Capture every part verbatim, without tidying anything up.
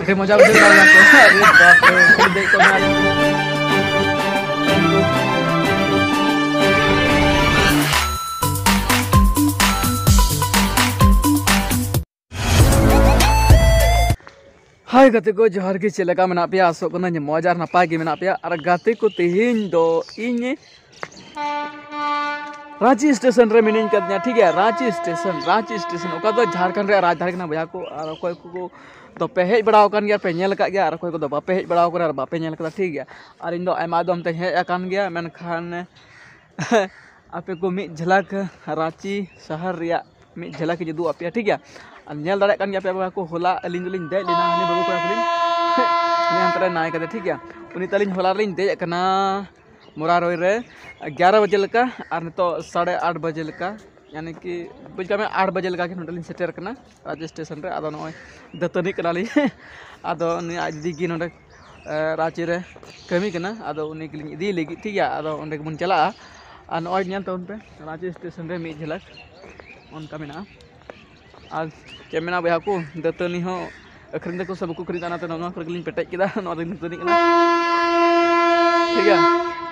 ᱟᱹᱰᱤ ᱢᱚᱡᱟ ᱵᱩᱡᱷᱟᱹᱣ ᱠᱟᱱᱟ ᱚᱱᱟ ᱠᱚ᱾ ᱟᱨᱮ ᱵᱟᱯ ᱨᱮ, ᱠᱷᱟᱹᱞᱤ ᱫᱮᱡ ᱠᱚᱜ ᱢᱮ ᱟᱨ ᱦᱟᱭ ᱜᱟᱛᱮ ᱠᱚ, ᱡᱚᱦᱟᱨ ᱜᱮ᱾ ᱪᱮᱫ ᱞᱮᱠᱟ ᱢᱮᱱᱟᱜ ᱯᱮᱭᱟ? ᱟᱥᱚᱜ ᱠᱟᱹᱱᱟᱹᱧ ᱢᱚᱡᱽ ᱟᱨ ᱱᱟᱯᱟᱭ ᱜᱮ ᱢᱮᱱᱟᱜ ᱯᱮᱭᱟ᱾ ᱟᱨ ᱜᱟᱛᱮ ᱠᱚ, ᱛᱮᱦᱮᱧ ᱫᱚ ᱤᱧ ᱨᱟᱸᱪᱤ ᱥᱴᱮᱥᱚᱱ ᱨᱮ ᱢᱤᱱᱟᱹᱧ ᱠᱟᱫᱤᱧᱟ, ᱴᱷᱤᱠ ᱜᱮᱭᱟ? ᱨᱟᱸᱪᱤ ᱥᱴᱮᱥᱚᱱ, ᱨᱟᱸᱪᱤ ᱥᱴᱮᱥᱚᱱ, ᱚᱠᱟ ᱫᱚ ᱡᱷᱟᱲᱠᱷᱚᱸᱰ ᱨᱮᱭᱟᱜ ᱨᱟᱡᱽᱫᱷᱟᱱᱤ ᱠᱟᱱᱟ ᱵᱚᱭᱦᱟ ᱠᱚ᱾ ᱟᱨ ᱚᱠᱚᱭ ᱠᱚ ᱫᱚ ᱯᱮ ᱦᱮᱡ ᱵᱟᱲᱟ ᱟᱠᱟᱱ ᱜᱮᱭᱟ, ᱯᱮ ᱧᱮᱞ ᱟᱠᱟᱫ ᱜᱮᱭᱟ, ᱟᱨ ᱚᱠᱚᱭ ᱠᱚᱫᱚ ᱵᱟᱯᱮ ᱦᱮᱡ ᱵᱟᱲᱟ ᱟᱠᱟᱱᱟ ᱟᱨ ᱵᱟᱯᱮ ᱧᱮᱞ ᱟᱠᱟᱫᱟ, ᱴᱷᱤᱠ ᱜᱮᱭᱟ? ᱟᱨ ᱤᱧ ᱫᱚ ᱟᱭᱢᱟ ᱫᱚᱢ ᱛᱮᱧ ᱦᱮᱡ ᱟᱠᱟᱱ ᱜᱮᱭᱟ, ᱢᱮᱱᱠᱷᱟᱱ ᱟᱯᱮ ᱠᱚ ᱢᱤᱫ ᱡᱷᱟᱞᱟᱠ ᱨᱟᱸᱪᱤ ᱥᱟᱦᱟᱨ ᱨᱮᱭᱟᱜ ᱢᱤᱫ ᱡᱷᱟᱞᱟᱠ ᱤᱧ ᱩᱫᱩᱜ ᱟᱯᱮᱭᱟ, ᱴᱷᱤᱠ ᱜᱮᱭᱟ? ᱟᱨ ᱧᱮᱞ ᱫᱟᱲᱮᱭᱟᱜ ᱠᱟᱱ ᱜᱮᱭᱟ ᱯᱮ ᱵᱚᱭᱦᱟ ᱠᱚ, ᱦᱚᱞᱟ ᱟᱹᱞᱤᱧ ᱫᱚᱞᱤᱧ ᱫᱮᱡ ᱞᱮᱱᱟ ᱦᱟᱹᱱᱤ ᱵᱟᱹᱵᱩ ᱠᱚᱲᱟ ᱠᱚᱞᱤᱧ ᱩᱱᱤ ᱦᱟᱱᱛᱮ ᱨᱮ ᱱᱟᱭ ᱠᱟᱫᱮ, ᱴᱷᱤᱠ ᱜᱮᱭᱟ? ᱩᱱᱤ ᱛᱟᱹᱞᱤᱧ ᱦᱚᱞᱟ ᱨᱮᱞᱤᱧ ᱫᱮᱡ ᱟᱠᱟᱱᱟ ᱢᱚᱨᱟᱨᱚᱭ ᱨᱮ ᱮᱜᱟᱨᱚ ᱵᱟᱡᱮ ᱞᱮᱠᱟ, ᱟᱨ ᱱᱤᱛᱚᱜ ᱥᱟᱲᱮ ᱟᱴ ᱵᱟᱡᱮ ᱞᱮᱠᱟ, ᱭᱟᱱᱤ ᱠᱤ ᱵᱩᱡᱽ ᱠᱟᱜ ᱢᱮ ᱟᱴ ᱵᱟᱡᱮ ᱞᱮᱠᱟ ᱜᱮ ᱱᱚᱸᱰᱮ ᱞᱤᱧ ᱥᱮᱴᱮᱨ ᱟᱠᱟᱱᱟ ᱨᱟᱸᱪᱤ ᱥᱴᱮᱥᱚᱱ ᱨᱮ᱾ ᱟᱫᱚ ᱱᱚᱜᱼᱚᱭ ᱫᱟᱹᱛᱟᱹᱱᱤᱜ ᱠᱟᱱᱟᱞᱤᱧ᱾ ᱟᱫᱚ ᱩᱱᱤ ᱟᱡ ᱫᱤᱫᱤ ᱜᱮ ᱱᱚᱸᱰᱮ ᱮ, ᱨᱟᱸᱪᱤ ᱨᱮ ᱠᱟᱹᱢᱤ ᱠᱟᱱᱟ, ᱟᱫᱚ ᱩᱱᱤ ᱜᱮᱞᱤᱧ ᱤᱫᱤᱭᱮ ᱞᱟᱹᱜᱤᱫ, ᱴᱷᱤᱠ ᱜᱮᱭᱟ? ᱟᱫᱚ ᱚᱸᱰᱮ ᱜᱮᱵᱚᱱ ᱪᱟᱞᱟᱜᱼᱟ᱾ ᱟᱨ ᱱᱚᱜᱼᱚᱭ ᱧᱮᱞ ᱛᱟᱵᱚᱱ ᱯᱮ, ᱨᱟᱸᱪᱤ ᱥᱴᱮᱥᱚᱱ ᱨᱮ ᱢᱤᱫ ᱡᱷᱟᱞᱟᱠ ᱚᱱᱠᱟ ᱢᱮᱱᱟᱜᱼᱟ᱾ ᱟᱨ ᱪᱮᱫ ᱢᱮᱱᱟ ᱵᱚᱭᱦᱟ ᱠᱚ, ᱫᱟᱹᱛᱟᱹᱱᱤ ᱦᱚᱸ ᱟᱹᱠᱷᱨᱤᱧ ᱫᱟᱠᱚ ᱥᱮ ᱵᱟᱠᱚ ᱟᱹᱠᱷᱨᱤᱧ ᱫᱟ, ᱚᱱᱟᱛᱮ ᱱᱚᱣᱟ ᱠᱚᱨᱮ ᱜᱮᱞᱤᱧ ᱯᱮᱴᱮᱡ ᱠᱮᱫᱟ᱾ ᱱᱚᱣᱟ ᱫᱚ ᱫᱟᱹᱛᱟᱹᱱᱤ ᱠᱟᱱᱟ, ᱴᱷᱤᱠ ᱜᱮᱭᱟ?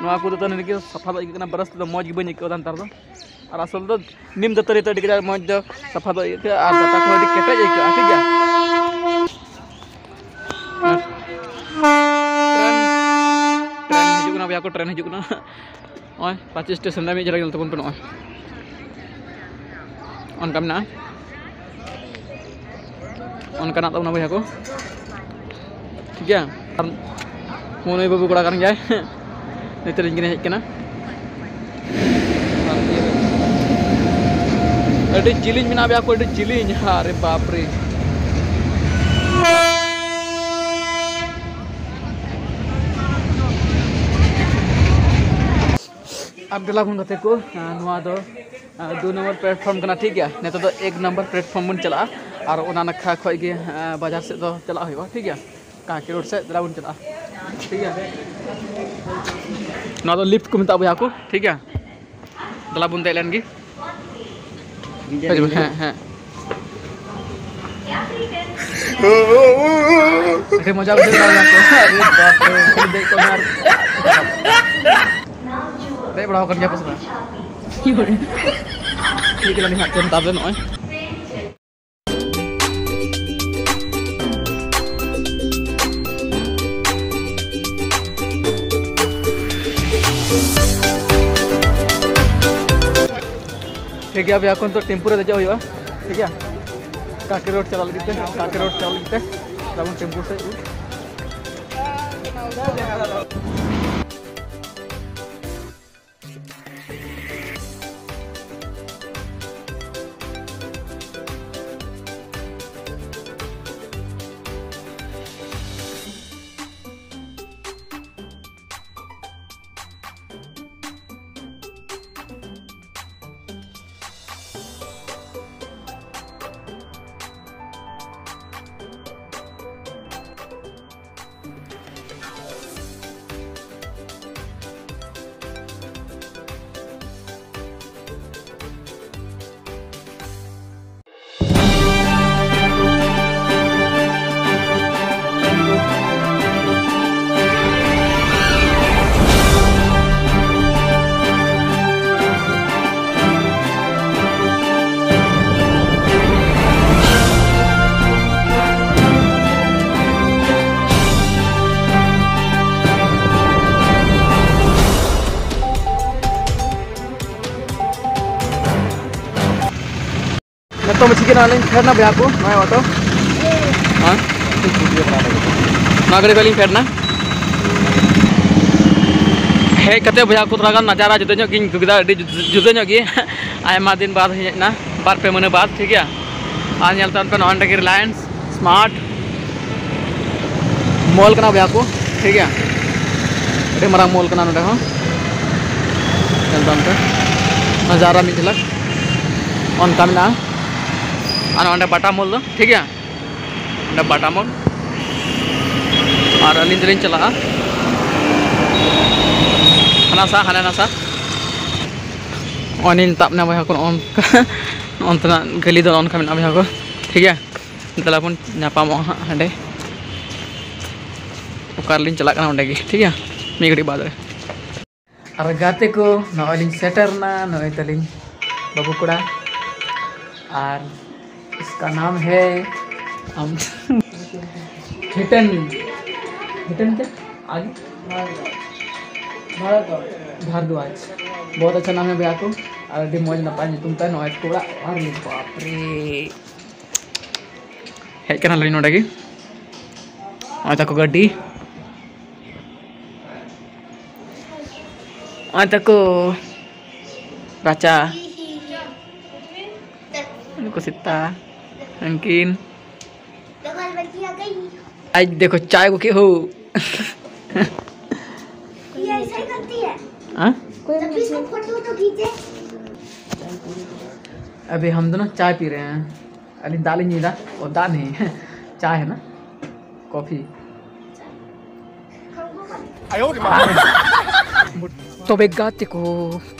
ᱱᱚᱣᱟ ᱠᱚ ᱫᱟᱹᱛᱟᱹᱱᱤ ᱨᱮᱜᱮ ᱥᱟᱯᱷᱟ ᱫᱚ ᱟᱹᱭᱠᱟᱹᱜ ᱠᱟᱱᱟ, ᱵᱨᱟᱥ ᱛᱮᱫᱚ ᱢᱚᱡᱽ ᱜᱮ ᱵᱟᱹᱧ ᱟᱹᱭᱠᱟᱹᱣ ᱮᱫᱟ ᱱᱮᱛᱟᱨ ᱫᱚ᱾ ᱟᱨ ᱟᱥᱚᱞ ᱫᱚ ᱱᱤᱢ ᱫᱟᱹᱛᱟᱹᱱᱤ ᱛᱮ ᱟᱹᱰᱤ ᱠᱟᱡᱟᱠ ᱢᱚᱡᱽ ᱫᱚ ᱥᱟᱯᱷᱟ ᱫᱚ ᱟᱹᱭᱠᱟᱹᱜᱼᱟ ᱟᱨ ᱫᱟᱛᱟ ᱠᱚᱦᱚᱸ ᱟᱹᱰᱤ ᱠᱮᱴᱮᱡ ᱟᱹᱭᱠᱟᱹᱜᱼᱟ, ᱴᱷᱤᱠ ᱜᱮᱭᱟ? ᱴᱨᱮᱱ, ᱴᱨᱮᱱ ᱦᱤᱡᱩᱜ ᱠᱟᱱᱟ ᱵᱚᱭᱦᱟ ᱠᱚ, ᱴᱨᱮᱱ ᱦᱤᱡᱩᱜ ᱠᱟᱱᱟ᱾ ᱱᱚᱜᱼᱚᱭ ᱨᱟᱸᱪᱤ ᱥᱴᱮᱥᱚᱱ ᱨᱮ ᱢᱤᱫ ᱡᱷᱟᱞᱟᱠ ᱧᱮᱞ ᱛᱟᱵᱚᱱ ᱯᱮ, ᱱᱚᱜᱼᱚᱭ ᱚᱱᱠᱟ ᱢᱮᱱᱟᱜᱼᱟ, ᱚᱱᱠᱟᱱᱟᱜ ᱛᱟᱵᱚᱱᱟ ᱵᱚᱭᱦᱟ ᱠᱚ, ᱴᱷᱤᱠ ᱜᱮᱭᱟ? ᱟᱨ ᱢᱚᱱᱳᱡᱽ ᱵᱟᱹᱵᱩ ᱠᱚᱲᱟ ᱠᱟᱱ ᱜᱮᱭᱟᱭ, ᱱᱤᱛᱚᱜ ᱤᱧ ᱦᱮᱡ ᱠᱟᱱᱟ᱾ ᱟᱹᱰᱤ ᱡᱤᱞᱤᱧ ᱢᱮᱱᱟᱜ ᱯᱮᱭᱟ ᱠᱚ, ᱟᱹᱰᱤ ᱡᱤᱞᱤᱧ, ᱟᱨᱮ ᱵᱟᱯ ᱨᱮ᱾ ᱟᱨ ᱫᱮᱞᱟ ᱵᱚᱱ ᱜᱟᱛᱮ ᱠᱚ, ᱱᱚᱣᱟ ᱫᱚ ᱫᱩ ᱱᱚᱢᱵᱚᱨ ᱯᱞᱟᱴᱯᱷᱚᱨᱢ ᱠᱟᱱᱟ, ᱴᱷᱤᱠ ᱜᱮᱭᱟ? ᱱᱤᱛᱚᱜ ᱫᱚ ᱮᱠ ᱱᱚᱢᱵᱚᱨ ᱯᱞᱟᱴᱯᱷᱚᱨᱢ ᱵᱚᱱ ᱪᱟᱞᱟᱜᱼᱟ ᱟᱨ ᱚᱱᱟ ᱱᱟᱠᱷᱟ ᱠᱷᱚᱡ ᱜᱮ ᱵᱟᱡᱟᱨ ᱥᱮᱫ ᱫᱚ ᱪᱟᱞᱟᱜ ᱦᱩᱭᱩᱜᱼᱟ, ᱴᱷᱤᱠ ᱜᱮᱭᱟ? ᱠᱟᱸᱠᱤ ᱨᱳᱰ ᱥᱮᱫ ᱫᱮᱞᱟ ᱵᱚᱱ ᱪᱟᱞᱟᱜᱼᱟ, ᱴᱷᱤᱠ ᱜᱮᱭᱟ? ᱱᱚᱣᱟ ᱫᱚ ᱞᱤᱯᱷᱴ ᱠᱚ ᱢᱮᱛᱟᱜᱼᱟ ᱵᱚᱭᱦᱟ ᱠᱚ, ᱴᱷᱤᱠ ᱜᱮᱭᱟ? ᱫᱮᱞᱟ ᱵᱚᱱ ᱫᱮᱡ ᱞᱮᱱ ᱜᱮ᱾ ᱦᱮᱸ, ᱦᱮᱸ᱾ ᱟᱹᱰᱤ ᱢᱚᱡᱟ ᱵᱩᱡᱷᱟᱹᱣ ᱠᱟᱱᱟ ᱜᱚᱢᱠᱮ᱾ ᱟᱨᱮ ᱵᱟᱯ ᱨᱮ, ᱠᱷᱟᱹᱞᱤ ᱫᱮᱡ ᱠᱚᱜ ᱢᱮ ᱟᱨ ᱫᱮᱡ ᱵᱟᱲᱟ ᱟᱠᱟᱱ ᱜᱮᱭᱟ ᱯᱮ ᱥᱮ ᱵᱟᱝ? ᱴᱷᱤᱠ ᱜᱮᱭᱟ, ᱱᱤᱦᱟᱜ ᱪᱚᱱ ᱛᱟᱵᱮ ᱱᱚᱜᱼᱚᱭ᱾ ᱴᱷᱤᱠ ᱜᱮᱭᱟ ᱵᱷᱟᱭ, ᱮᱠᱷᱚᱱ ᱛᱚ ᱴᱮᱢᱯᱩ ᱨᱮ ᱫᱮᱡᱚᱜ ᱦᱩᱭᱩᱜᱼᱟ᱾ ᱴᱷᱤᱠ ᱜᱮᱭᱟ, ᱠᱟᱸᱠᱨᱤ ᱨᱳᱰ ᱪᱟᱞᱟᱜ ᱞᱟᱹᱜᱤᱫ ᱛᱮ, ᱠᱟᱸᱠᱨᱤ ᱨᱳᱰ ᱪᱟᱞᱟᱜ ᱞᱟᱹᱜᱤᱫ ᱛᱮ ᱛᱟᱵᱚᱱ ᱴᱮᱢᱯᱩ ᱥᱮᱫ᱾ ᱱᱤᱛᱚᱜ ᱢᱟ ᱪᱤᱠᱟᱹ ᱱᱟᱞᱤᱧ ᱯᱷᱮᱰ ᱱᱟ ᱵᱚᱭᱦᱟ ᱠᱚ, ᱱᱚᱜᱼᱚᱭ ᱚᱴᱳ᱾ ᱦᱮᱸ? ᱱᱚᱣᱟ ᱜᱟᱹᱰᱤ ᱠᱷᱚᱱ ᱞᱤᱧ ᱯᱷᱮᱰ ᱱᱟ᱾ ᱦᱮᱡ ᱠᱟᱛᱮ ᱵᱚᱭᱦᱟ ᱠᱚ ᱛᱷᱚᱲᱟ ᱜᱟᱱ ᱱᱟᱡᱟᱨᱟ ᱡᱩᱫᱟᱹ ᱧᱚᱜ ᱜᱤᱧ ᱟᱹᱭᱠᱟᱹᱣ ᱠᱮᱫᱟ, ᱟᱹᱰᱤ ᱡᱩᱫᱟᱹ, ᱡᱩᱫᱟᱹ ᱧᱚᱜ ᱜᱮ᱾ ᱟᱭᱢᱟ ᱫᱤᱱ ᱵᱟᱫ ᱦᱮᱡ ᱮᱱᱟ, ᱵᱟᱨ ᱯᱮ ᱢᱟᱹᱦᱱᱟᱹ ᱵᱟᱫ, ᱴᱷᱤᱠ ᱜᱮᱭᱟ᱾ ᱟᱨ ᱧᱮᱞ ᱛᱟᱵᱚᱱ ᱯᱮ, ᱱᱚᱜᱼᱚᱭ ᱱᱚᱸᱰᱮ ᱜᱮ ᱨᱤᱞᱟᱭᱮᱱᱥ ᱥᱢᱟᱨᱴ ᱢᱚᱞ ᱠᱟᱱᱟ ᱵᱚᱭᱦᱟ ᱠᱚ, ᱴᱷᱤᱠ ᱜᱮᱭᱟ᱾ ᱟᱹᱰᱤ ᱢᱟᱨᱟᱝ ᱢᱚᱞ ᱠᱟᱱᱟ ᱱᱚᱸᱰᱮ ᱦᱚᱸ, ᱧᱮᱞ ᱛᱟᱵᱚᱱ ᱯᱮ᱾ ᱱᱟᱡᱟᱨᱟ ᱢᱤᱫ ᱡᱷᱟᱞᱟᱠ ᱚᱱᱠᱟ ᱢᱮᱱᱟᱜᱼᱟ᱾ ᱟᱨ ᱱᱚᱸᱰᱮ ᱵᱟᱴᱟ ᱢᱚᱞ ᱫᱚ, ᱴᱷᱤᱠ ᱜᱮᱭᱟ᱾ ᱚᱸᱰᱮ ᱵᱟᱴᱟ ᱢᱳᱲ᱾ ᱟᱨ ᱟᱹᱞᱤᱧ ᱫᱚᱞᱤᱧ ᱪᱟᱞᱟᱜᱼᱟ ᱦᱟᱱᱟ ᱥᱟ, ᱦᱟᱱᱟ ᱱᱟᱥᱟ᱾ ᱱᱚᱜᱼᱚᱭ ᱞᱤᱧ ᱛᱟᱵ ᱮᱱᱟ ᱵᱚᱭᱦᱟ ᱠᱚ, ᱱᱚᱜᱼᱚ ᱱᱚᱝᱠᱟ᱾ ᱱᱚᱜᱼᱚ ᱱᱚᱛᱮᱱᱟᱜ ᱜᱟᱹᱞᱤ ᱫᱚ ᱱᱚᱜᱼᱚ ᱱᱚᱝᱠᱟ ᱢᱮᱱᱟᱜᱼᱟ ᱵᱚᱭᱦᱟ ᱠᱚ, ᱴᱷᱤᱠ ᱜᱮᱭᱟ᱾ ᱫᱮᱞᱟ ᱵᱚᱱ ᱧᱟᱯᱟᱢᱚᱜᱼᱟ ᱦᱟᱸᱜ ᱦᱟᱸᱰᱮ, ᱚᱠᱟ ᱨᱮᱞᱤᱧ ᱪᱟᱞᱟᱜ ᱠᱟᱱᱟ ᱚᱸᱰᱮ ᱜᱮ, ᱴᱷᱤᱠ ᱜᱮᱭᱟ, ᱢᱤᱫ ᱜᱷᱟᱹᱲᱤᱡ ᱵᱟᱫᱽ ᱨᱮ᱾ ᱟᱨ ᱜᱟᱛᱮ ᱠᱚ, ᱱᱚᱜᱼᱚᱭ ᱞᱤᱧ ᱥᱮᱴᱮᱨ ᱮᱱᱟ, ᱱᱚᱜᱼᱚᱭ ᱛᱟᱹᱞᱤᱧ ᱵᱟᱹᱵᱩ ᱠᱚᱲᱟ᱾ ᱟᱨ इसका नाम है हम हिटन, हिटन क्या? आगे? भारद्वाज। भारद्वाज। बहुत अच्छा नाम है भैया को। ᱟᱨ ᱟᱹᱰᱤ ᱢᱚᱡᱽ ᱱᱟᱯᱟᱭ ᱧᱩᱛᱩᱢ ᱛᱟᱭ, ᱱᱚᱜᱼᱚᱭ ᱠᱚᱲᱟ᱾ ᱟᱨᱮ ᱵᱟᱯ ᱨᱮ, ᱦᱮᱡ ᱠᱟᱱᱟᱞᱤᱧ ᱱᱚᱰᱮ ᱜᱮ᱾ ᱱᱚᱜᱼᱚᱭ ᱛᱟᱠᱚ ᱜᱟᱹᱰᱤ, ᱱᱚᱜᱼᱚᱭ ᱛᱟᱠᱚ ᱨᱟᱪᱟ, ᱱᱩᱠᱩ ᱥᱮᱛᱟ, ᱩᱱᱠᱤᱱ᱾ आज देखो चाय को के हो। ये ऐसा ही करती है। हाँ? जब भी इसको फोटो तो खींचे। अभी हम दोनों चाय पी रहे हैं। अली दाल ही नहीं था, वो दाल नहीं है, चाय है ना, कॉफी। ᱛᱚᱵᱮ ᱜᱟᱛᱮ ᱠᱚ,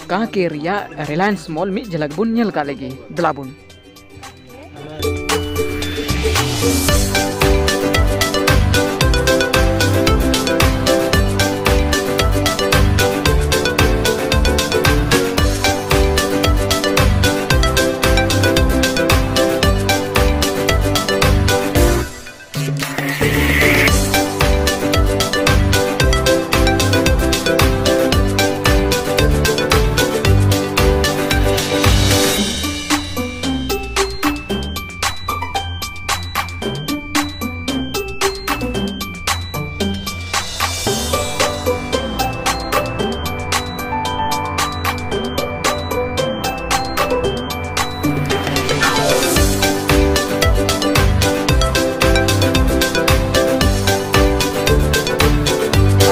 ᱠᱟᱸᱠᱮ ᱨᱮᱭᱟᱜ ᱨᱤᱞᱟᱭᱮᱱᱥ ᱢᱚᱞ ᱢᱤᱫ ᱡᱷᱟᱞᱟᱠ ᱵᱚᱱ ᱧᱮᱞ ᱠᱟᱜ ᱞᱮᱜᱮ, ᱫᱮᱞᱟ ᱵᱚᱱ᱾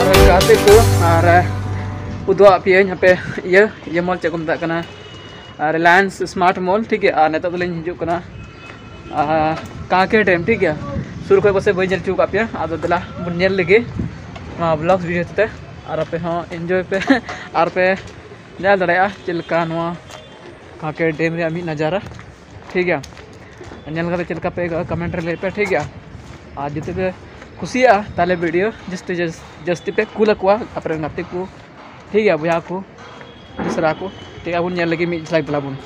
ᱟᱨ ᱜᱟᱛᱮ ᱠᱚ, ᱟᱨ ᱩᱫᱩᱜ ᱟᱜ ᱯᱮᱭᱟᱹᱧ ᱦᱟᱯᱮ, ᱤᱭᱟᱹ, ᱤᱭᱟᱹ ᱢᱚᱞ ᱪᱮᱫ ᱠᱚ ᱢᱮᱛᱟᱜ ᱠᱟᱱᱟ, ᱨᱤᱞᱟᱭᱮᱱᱥ ᱥᱢᱟᱨᱴ ᱢᱚᱞ, ᱴᱷᱤᱠ ᱜᱮᱭᱟ᱾ ᱟᱨ ᱱᱤᱛᱚᱜ ᱫᱚᱞᱤᱧ ᱦᱤᱡᱩᱜ ᱠᱟᱱᱟ, ᱟᱨ, ᱠᱟᱸᱠᱮ ᱰᱮᱢ, ᱴᱷᱤᱠ ᱜᱮᱭᱟ᱾ ᱥᱩᱨ ᱠᱷᱚᱱ ᱯᱟᱥᱮᱡ ᱵᱟᱹᱧ ᱧᱮᱞ ᱦᱚᱪᱚ ᱟᱠᱟᱫ ᱯᱮᱭᱟ, ᱟᱫᱚ ᱫᱮᱞᱟ ᱵᱚᱱ ᱧᱮᱞ ᱞᱮᱜᱮ ᱱᱚᱣᱟ ᱵᱞᱚᱜ ᱵᱷᱤᱰᱤᱭᱳ ᱦᱚᱛᱮᱛᱮ᱾ ᱟᱨ ᱟᱯᱮ ᱦᱚᱸ ᱮᱱᱡᱚᱭ ᱯᱮ, ᱟᱨ ᱯᱮ ᱧᱮᱞ ᱫᱟᱲᱮᱭᱟᱜᱼᱟ ᱪᱮᱫ ᱞᱮᱠᱟ ᱱᱚᱣᱟ ᱠᱟᱸᱠᱮ ᱰᱮᱢ ᱨᱮᱭᱟᱜ ᱢᱤᱫ ᱱᱟᱡᱟᱨᱟ, ᱴᱷᱤᱠ ᱜᱮᱭᱟ᱾ ᱧᱮᱞ ᱠᱟᱛᱮ ᱪᱮᱫ ᱞᱮᱠᱟ ᱯᱮ ᱟᱹᱭᱠᱟᱹᱜᱼᱟ, ᱠᱚᱢᱮᱱᱴ ᱨᱮ ᱞᱟᱹᱭ ᱯᱮ, ᱴᱷᱤᱠ ᱜᱮᱭᱟ? ᱟᱨ ᱡᱩᱫᱤ ᱯᱮ ᱠᱩᱥᱤᱭᱟᱜᱼᱟ, ᱛᱟᱦᱚᱞᱮ ᱵᱷᱤᱰᱤᱭᱳ ᱡᱟᱹᱥᱛᱤ ᱡᱟᱹᱥ-, ᱡᱟᱹᱥᱛᱤ ᱯᱮ ᱠᱩᱞ ᱟᱠᱚᱣᱟ ᱟᱯᱮ ᱨᱮᱱ ᱜᱟᱛᱮ ᱠᱚ, ᱴᱷᱤᱠ ᱜᱮᱭᱟ, ᱵᱚᱭᱦᱟ ᱠᱚ, ᱢᱤᱥᱨᱟ ᱠᱚ, ᱴᱷᱤᱠ ᱜᱮᱭᱟ, ᱵᱚᱱ ᱧᱮᱞ ᱞᱟᱹᱜᱤᱫ ᱢᱤᱫ ᱡᱷᱟᱞᱟᱠ ᱫᱮᱞᱟ ᱵᱚᱱ᱾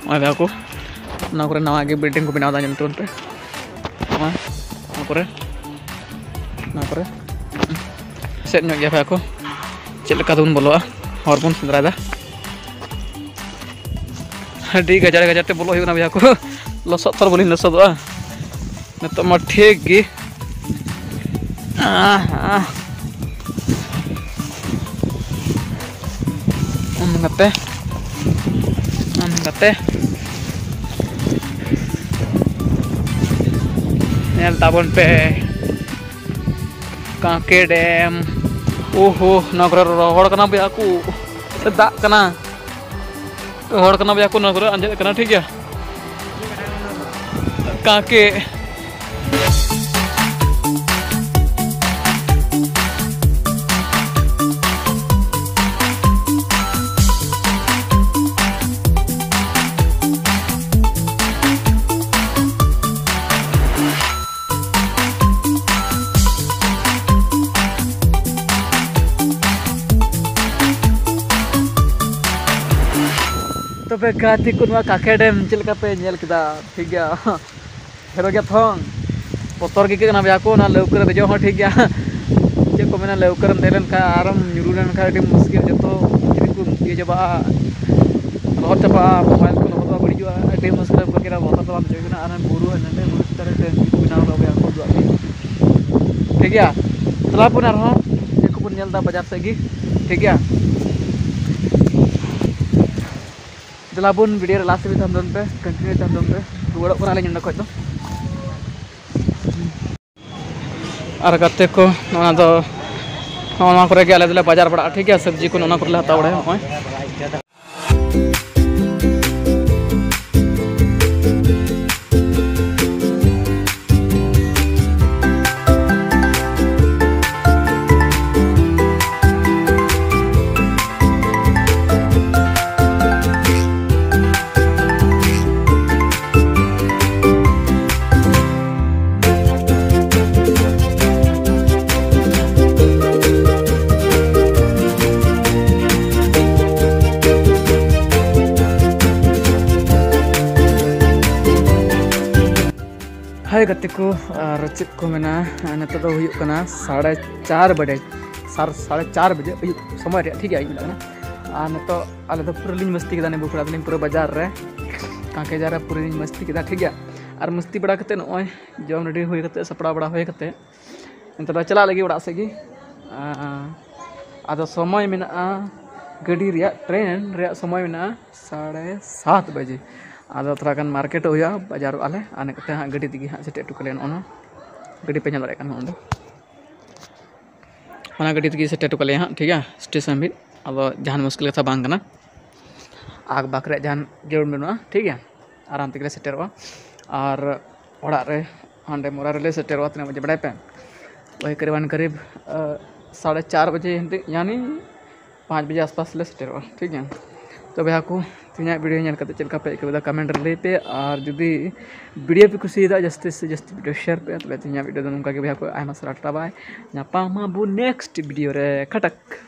ᱱᱚᱜᱼᱚᱭ ᱵᱚᱭᱦᱟ ᱠᱚ, ᱱᱚᱣᱟ ᱠᱚᱨᱮ ᱱᱟᱣᱟ ᱜᱮ ᱵᱤᱞᱰᱤᱝ ᱠᱚ ᱵᱮᱱᱟᱣ ᱮᱫᱟ, ᱧᱮᱞ ᱛᱟᱵᱚᱱ ᱯᱮ᱾ ᱱᱚᱜᱼᱚᱭ ᱱᱚᱣᱟ ᱠᱚᱨᱮ, ᱱᱚᱣᱟ ᱠᱚᱨᱮ ᱥᱮᱫ ᱧᱚᱜ ᱜᱮᱭᱟ ᱵᱚᱭᱦᱟ ᱠᱚ, ᱪᱮᱫ ᱞᱮᱠᱟ ᱛᱮᱵᱚᱱ ᱵᱚᱞᱚᱜᱼᱟ, ᱦᱚᱨ ᱵᱚᱱ ᱥᱮᱸᱫᱽᱨᱟᱭᱮᱫᱟ᱾ ᱟᱹᱰᱤ ᱜᱟᱡᱟᱲ ᱜᱟᱡᱟᱲ ᱛᱮ ᱵᱚᱞᱚᱜ ᱦᱩᱭᱩᱜ ᱠᱟᱱᱟ ᱵᱚᱭᱦᱟ ᱠᱚ, ᱞᱚᱥᱚᱫ ᱛᱚ ᱵᱟᱹᱞᱤᱧ ᱞᱚᱥᱚᱫᱚᱜᱼᱟ᱾ ᱱᱤᱛᱚᱜ ᱢᱟ ᱴᱷᱤᱠ ᱜᱮ᱾ ᱟᱦ, ᱟᱦ᱾ ᱚᱱ ᱠᱟᱛᱮ, ᱚᱱ ᱠᱟᱛᱮ᱾ ᱧᱮᱞ ᱛᱟᱵᱚᱱ ᱯᱮ᱾ ᱠᱟᱸᱠᱮ ᱰᱮᱢ᱾ ᱳᱦᱳ, ᱱᱚᱣᱟ ᱠᱚᱨᱮ ᱨᱚᱦᱚᱲ ᱠᱟᱱᱟ ᱵᱚᱭᱦᱟ ᱠᱚ᱾ ᱥᱮ ᱫᱟᱜ ᱠᱟᱱᱟ? ᱨᱚᱦᱚᱲ ᱠᱟᱱᱟ ᱵᱚᱭᱦᱟ ᱠᱚ, ᱱᱚᱣᱟ ᱠᱚᱨᱮ ᱟᱸᱡᱮᱫ ᱠᱟᱱᱟ, ᱴᱷᱤᱠ ᱜᱮᱭᱟ᱾ ᱠᱟᱸᱠᱮ᱾ ᱛᱚᱵᱮ ᱜᱟᱛᱮ ᱠᱚ, ᱱᱚᱣᱟ ᱠᱟᱸᱠᱮ ᱰᱮᱢ ᱪᱮᱫ ᱞᱮᱠᱟ ᱯᱮ ᱧᱮᱞ ᱠᱮᱫᱟ? ᱴᱷᱤᱠ ᱜᱮᱭᱟ᱾ ᱦᱮᱨᱳ ᱜᱮ ᱛᱷᱚᱝ᱾ ᱵᱚᱛᱚᱨ ᱜᱮ ᱟᱹᱭᱠᱟᱹᱜ ᱠᱟᱱᱟ ᱵᱚᱭᱦᱟ ᱠᱚ, ᱚᱱᱟ ᱞᱟᱹᱣᱠᱟᱹ ᱨᱮ ᱫᱮᱡᱚᱜ ᱦᱚᱸ ᱴᱷᱤᱠ ᱜᱮᱭᱟ᱾ ᱪᱮᱫ ᱠᱚ ᱢᱮᱱᱟ, ᱞᱟᱹᱣᱠᱟᱹ ᱨᱮᱢ ᱫᱮᱡ ᱞᱮᱱᱠᱷᱟᱱ ᱟᱨᱮᱢ ᱧᱩᱨᱩ ᱞᱮᱱᱠᱷᱟᱱ ᱟᱹᱰᱤ ᱢᱩᱥᱠᱤᱞ, ᱡᱚᱛᱚ ᱠᱤᱪᱨᱤᱡ ᱠᱚ ᱤᱭᱟᱹ ᱪᱟᱵᱟᱜᱼᱟ, ᱞᱚᱦᱚᱫ ᱪᱟᱵᱟᱜᱼᱟ, ᱢᱳᱵᱟᱭᱤᱞ ᱠᱚ ᱞᱚᱦᱚᱫᱚᱜᱼᱟ, ᱵᱟᱹᱲᱤᱡᱚᱜᱼᱟ, ᱟᱹᱰᱤ ᱢᱩᱥᱠᱤᱞ ᱮᱢ ᱟᱹᱭᱠᱟᱹᱣ ᱠᱮᱫᱟ, ᱵᱚᱛᱚᱨ ᱛᱮ ᱵᱟᱢ ᱫᱮᱡᱚᱜ ᱠᱟᱱᱟ᱾ ᱟᱨ ᱵᱩᱨᱩ ᱦᱟᱸᱰᱮ ᱵᱩᱨᱩ ᱪᱮᱛᱟᱱ ᱨᱮ ᱴᱮᱱᱴ ᱠᱚ ᱵᱮᱱᱟᱣ ᱠᱟᱜᱼᱟ ᱵᱚᱭᱦᱟ ᱠᱚ, ᱩᱫᱩᱜ ᱟᱜ ᱯᱮ᱾ ᱴᱷᱤᱠ ᱜᱮᱭᱟ, ᱪᱟᱞᱟᱣ ᱵᱚᱱ ᱟᱨᱦᱚᱸ ᱪᱮᱫ ᱠᱚᱵᱚᱱ ᱧᱮᱞ ᱮᱫᱟ ᱵᱟᱡᱟᱨ ᱥᱮᱫ ᱜᱮ᱾ ᱴᱷᱤᱠ ᱜᱮᱭᱟ, ᱫᱮᱞᱟ ᱵᱚᱱ ᱵᱷᱤᱰᱤᱭᱳ ᱨᱮ ᱞᱟᱥᱴ ᱦᱟᱹᱵᱤᱡ ᱛᱟᱦᱮᱱ ᱛᱟᱵᱚᱱ ᱯᱮ, ᱠᱚᱱᱴᱤᱱᱤᱭᱩ ᱛᱟᱦᱮᱱ ᱛᱟᱵᱚᱱ ᱯᱮ᱾ ᱨᱩᱣᱟᱹᱲᱚᱜ ᱠᱟᱱᱟᱞᱤᱧ ᱱᱚᱸᱰᱮ ᱠᱷᱚᱡ ᱫᱚ᱾ ᱟᱨ ᱜᱟᱛᱮ ᱠᱚ, ᱱᱚᱣᱟ ᱫᱚ, ᱱᱚᱜᱼᱚ ᱱᱚᱣᱟ ᱠᱚᱨᱮ ᱜᱮ ᱟᱞᱮ ᱫᱚᱞᱮ ᱵᱟᱡᱟᱨ ᱵᱟᱲᱟᱜᱼᱟ, ᱴᱷᱤᱠ ᱜᱮᱭᱟ, ᱥᱚᱵᱽᱡᱤ ᱠᱚ ᱱᱚᱜᱼᱚ ᱱᱚᱣᱟ ᱠᱚᱨᱮ ᱞᱮ ᱦᱟᱛᱟᱣ ᱵᱟᱲᱟᱭᱟ᱾ ᱱᱚᱜᱼᱚᱭ᱾ ᱜᱟᱛᱮ ᱠᱚ, ᱟᱨ ᱪᱮᱫ ᱠᱚ ᱢᱮᱱᱟ, ᱱᱤᱛᱚᱜ ᱫᱚ ᱦᱩᱭᱩᱜ ᱠᱟᱱᱟ ᱥᱟᱲᱮ ᱪᱟᱨ ᱵᱟᱡᱮ, ᱥᱟᱨ ᱥᱟᱲᱮ ᱪᱟᱨ ᱵᱟᱡᱮ ᱟᱹᱭᱩᱵ ᱥᱚᱢᱚᱭ ᱨᱮᱭᱟᱜ, ᱴᱷᱤᱠ ᱜᱮᱭᱟ, ᱟᱹᱭᱩᱵ ᱵᱮᱞᱟ ᱠᱟᱱᱟ᱾ ᱟᱨ ᱱᱤᱛᱚᱜ ᱟᱞᱮ ᱫᱚ ᱯᱩᱨᱟᱹ ᱞᱤᱧ ᱢᱟᱹᱥᱛᱤ ᱠᱮᱫᱟ, ᱱᱤᱵᱩ ᱠᱚᱲᱟ ᱛᱟᱹᱞᱤᱧ ᱯᱩᱨᱟᱹ ᱵᱟᱡᱟᱨ ᱨᱮ, ᱠᱟᱸᱠᱮᱡᱟ ᱨᱮ ᱯᱩᱨᱟᱹ ᱞᱤᱧ ᱢᱟᱹᱥᱛᱤ ᱠᱮᱫᱟ, ᱴᱷᱤᱠ ᱜᱮᱭᱟ᱾ ᱟᱨ ᱢᱟᱹᱥᱛᱤ ᱵᱟᱲᱟ ᱠᱟᱛᱮ ᱱᱚᱜᱼᱚᱭ ᱡᱚᱢ ᱨᱮᱰᱤ ᱦᱩᱭ ᱠᱟᱛᱮ, ᱥᱟᱯᱲᱟᱣ ᱵᱟᱲᱟ ᱦᱩᱭ ᱠᱟᱛᱮ, ᱱᱤᱛᱚᱜ ᱫᱚ ᱪᱟᱞᱟᱜ ᱞᱟᱹᱜᱤᱫ ᱚᱲᱟᱜ ᱥᱮᱫ ᱜᱮ᱾ ᱟᱫᱚ ᱥᱚᱢᱚᱭ ᱢᱮᱱᱟᱜᱼᱟ, ᱜᱟᱹᱰᱤ ᱨᱮᱭᱟᱜ, ᱴᱨᱮᱱ ᱨᱮᱭᱟᱜ ᱥᱚᱢᱚᱭ ᱢᱮᱱᱟᱜᱼᱟ ᱥᱟᱲᱮ ᱥᱟᱛ ᱵᱟᱡᱮ᱾ ᱟᱫᱚ ᱛᱷᱚᱲᱟ ᱜᱟᱱ ᱢᱟᱨᱠᱮᱴᱚᱜ ᱦᱩᱭᱩᱜᱼᱟ, ᱵᱟᱡᱟᱨᱚᱜ ᱟᱞᱮ, ᱟᱨ ᱱᱤᱛᱚᱜ ᱦᱟᱸᱜ ᱜᱟᱹᱰᱤ ᱛᱮᱜᱮ ᱦᱟᱸᱜ ᱥᱮᱴᱮᱨ ᱦᱚᱴᱚ ᱠᱟᱞᱮᱭᱟ᱾ ᱱᱚᱜᱼᱚ ᱱᱚᱣᱟ ᱜᱟᱹᱰᱤ ᱯᱮ ᱧᱮᱞ ᱫᱟᱲᱮᱭᱟᱜ ᱠᱟᱱᱟ, ᱱᱚᱜᱼᱚ ᱱᱚᱰᱮ ᱚᱱᱟ ᱜᱟᱹᱰᱤ ᱛᱮᱜᱮ ᱥᱮᱴᱮᱨ ᱦᱚᱴᱚ ᱠᱟᱞᱮᱭᱟ ᱦᱟᱸᱜ, ᱴᱷᱤᱠ ᱜᱮᱭᱟ, ᱥᱴᱮᱥᱚᱱ ᱦᱟᱹᱵᱤᱡ᱾ ᱟᱫᱚ ᱡᱟᱦᱟᱱ ᱢᱩᱥᱠᱤᱞ ᱠᱟᱛᱷᱟ ᱵᱟᱝ ᱠᱟᱱᱟ, ᱟᱠ ᱵᱟᱠ ᱨᱮᱭᱟᱜ ᱡᱟᱦᱟᱱ ᱡᱟᱹᱨᱩᱲ ᱵᱟᱹᱱᱩᱜᱼᱟ, ᱴᱷᱤᱠ ᱜᱮᱭᱟ, ᱟᱨᱟᱢ ᱛᱮᱜᱮ ᱞᱮ ᱥᱮᱴᱮᱨᱚᱜᱼᱟ᱾ ᱟᱨ ᱚᱲᱟᱜ ᱨᱮ ᱦᱟᱸᱰᱮ ᱢᱚᱨᱟ ᱨᱮᱞᱮ ᱥᱮᱴᱮᱨᱚᱜᱼᱟ, ᱛᱤᱱᱟᱹᱜ ᱵᱟᱡᱮ ᱵᱟᱲᱟᱭ ᱯᱮ? ᱳᱭ ᱠᱟᱨᱤᱵᱟᱱ ᱠᱟᱨᱤᱵ, ᱟ, ᱥᱟᱲᱮ ᱪᱟᱨ ᱵᱟᱡᱮ ᱦᱟᱹᱵᱤᱡ, ᱭᱟᱱᱤ ᱯᱟᱸᱪ ᱵᱟᱡᱮ ᱟᱥᱯᱟᱥ ᱞᱮ ᱥᱮᱴᱮᱨᱚᱜᱼᱟ, ᱴᱷᱤᱠ ᱜᱮᱭᱟ᱾ ᱛᱚ ᱵᱚᱭᱦᱟ ᱠᱚ, ᱛᱮᱦᱮᱧᱟᱜ ᱵᱷᱤᱰᱤᱭᱳ ᱧᱮᱞ ᱠᱟᱛᱮ ᱪᱮᱫ ᱞᱮᱠᱟ ᱯᱮ ᱟᱹᱭᱠᱟᱹᱣ ᱮᱫᱟ, ᱠᱚᱢᱮᱱᱴ ᱨᱮ ᱞᱟᱹᱭ ᱯᱮ᱾ ᱟᱨ ᱡᱩᱫᱤ ᱵᱷᱤᱰᱤᱭᱳ ᱯᱮ ᱠᱩᱥᱤᱭᱟᱫᱟ, ᱡᱟᱹᱥᱛᱤ ᱥᱮ ᱡᱟᱹᱥᱛᱤ ᱵᱷᱤᱰᱤᱭᱳ ᱥᱮᱭᱟᱨ ᱯᱮ᱾ ᱛᱚᱵᱮ ᱛᱮᱦᱮᱧᱟᱜ ᱵᱷᱤᱰᱤᱭᱳ ᱫᱚ ᱱᱚᱝᱠᱟ ᱜᱮ ᱵᱚᱭᱦᱟ ᱠᱚ, ᱟᱭᱢᱟ ᱥᱟᱨᱦᱟᱣ, ᱴᱟᱴᱟ ᱵᱟᱭ, ᱧᱟᱯᱟᱢ ᱟᱵᱚ ᱱᱮᱠᱥᱴ ᱵᱷᱤᱰᱤᱭᱳ ᱨᱮ, ᱠᱷᱟᱴᱟᱠ᱾